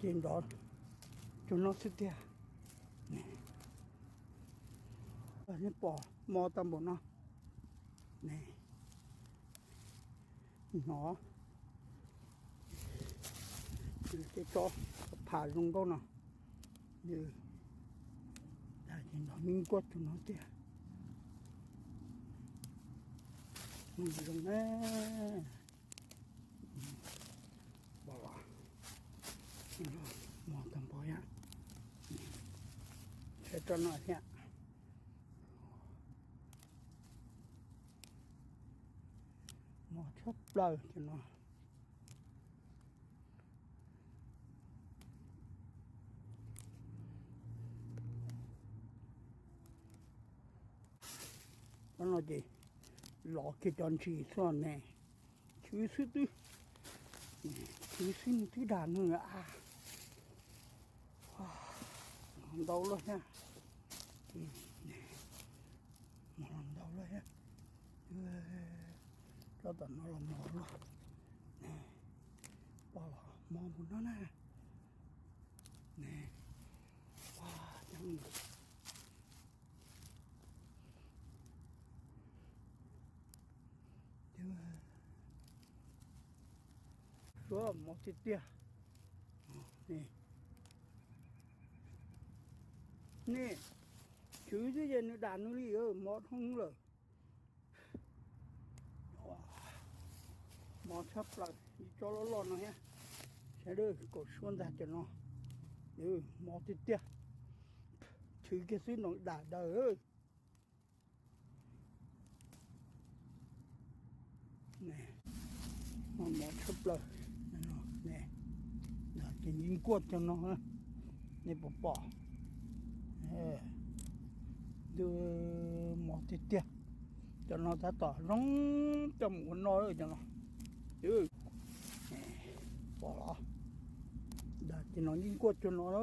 Ces nrov cuag no xwb tiag. Nej pom mos tag npaum no ne. Hnov tej tsob phav zoo nkauj no, nws dag ces nrov nquaj cuag no tiag. Zoo na. Pom los, mos tag npaum thiab. Saib tsob no thiab. Mos tshaj plaws cov no. Tsob no ces lov kiag cov ntsis xwb ne. Chwv xwb twb, chwv xwb nws twb dag nws a. Ntau luaj thiab. Ntau luaj thiab. Tsob tom no los mos luaj. Pom los mos mus no na. Suab mos tiag tiag. Nej, chwv xwb ces nws dam nws li mos dhau lawm. Mos tshaj plaws, ib tsob loj loj no thiab. Saib, kaum suab ntag cov no. Mos tiag tiag. Chwv kiag xwb no dam daws. Mos tshaj plaws. Ces nquaj cov no, nej puas pom? Ntu, mos tiag tiag. Cov no tab tom zoo coj mus ua noj cov no. Pom los, dag ces no yeej nquaj cuag no na.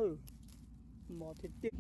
Mos tiag tiag.